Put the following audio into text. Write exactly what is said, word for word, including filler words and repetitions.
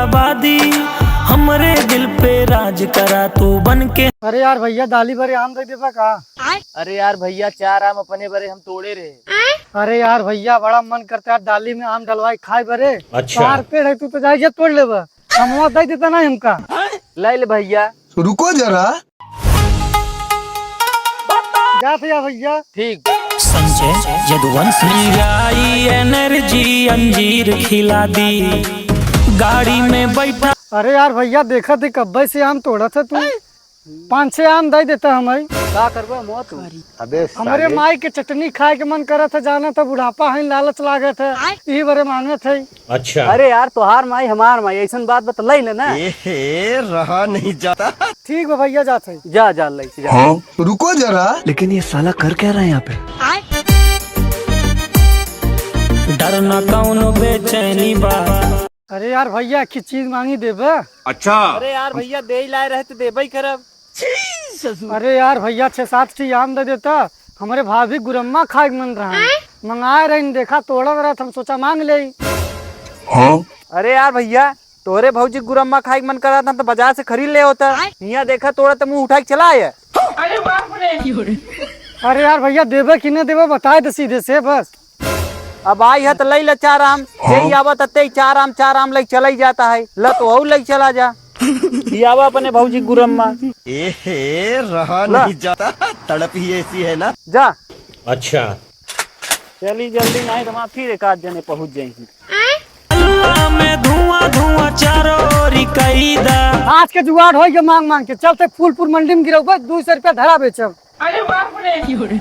आबादी, हमरे दिल पे राज करा तू बन के। अरे यार भइया, दाली बरे आम दइ देबा का? अरे यार भइया, चार आम अपने बरे हम तोड़े रहे। अरे यार भइया, बड़ा मन करता है दाली में आम डलवाई खाए बरे। अच्छा। चार पेड़ है, तू तो जाइए तोड़ लेबा, हम वहाँ दइ देता ना हमका। ले ले भइया। रुको जरा। जात या भइया। ठीक। संजय यदुवंशी। निराई एनर्जी अंजीर खिला दी, गाड़ी में बैठा। अरे यार भइया, देखत ही कब्बे से आम तोड़त है तू, पाँच छह आम दइ देता हमें। का करबा मौत तू? अबे हमरे साले। माई के चटनी खाए के मन करत है, जाना तो बुढ़ापा है, लालच लागत है, यही बरे मांगत है। अच्छा। अरे यार, तोहार माई हमार माई, ऐसन बात बतलाई ले ना। ए हे, रहा नहीं जाता। ठीक बा भइया, जात है। जा, जा, लई से जा। हाँ? रुको जरा। लेकिन ये साला कर क्या रहा है यहाँ पे? डर ना कौनो बेचैनी बा। अरे यार भइया, की चीज मांगी देबे? अच्छा। अरे यार भइया, दे ही लाए रहे तो देबे ही करब। अरे यार भइया, छह सात ठी आम दे देता, हमरे भाभी गुरम्मा खाए के मन रहा, मंगाए रही, देखा तोड़त रहत, हम सोचा मांग ले। हाँ? अरे यार भइया, तोहरे भौजी गुरम्मा खाए के मन करत, हम तो बाजार से खरीद ले होता। हियाँ देखा तोड़ा तो मुंह उठाए के चला आया। अरे यार भइया, देबे कि न देबे, बताए दे सीधे से बस। अब आई है तो लई ले चार आम, हाँ? यही आवा तत्ते ही चार आम, चार आम लई चला ही जाता है। ल तो हऊ लई चला जा। ई आवा अपने भौजी गुरम्मा। ए हे, रहा ला। नहीं जाता, तड़प ही ऐसी है ना। जा। अच्छा। चली जल्दी, नहीं तो वहाँ फिर एक आध जने पहुँच जाएंगे। अल्लाह में धुआं धुआं चारों ओरी कई दा। आज के जुगाड़ होई के मांग मांग के, चलते फूलपुर मंडी में गिरौबे, दू सौ रुपया धरा बेचब। अरे बाप रे।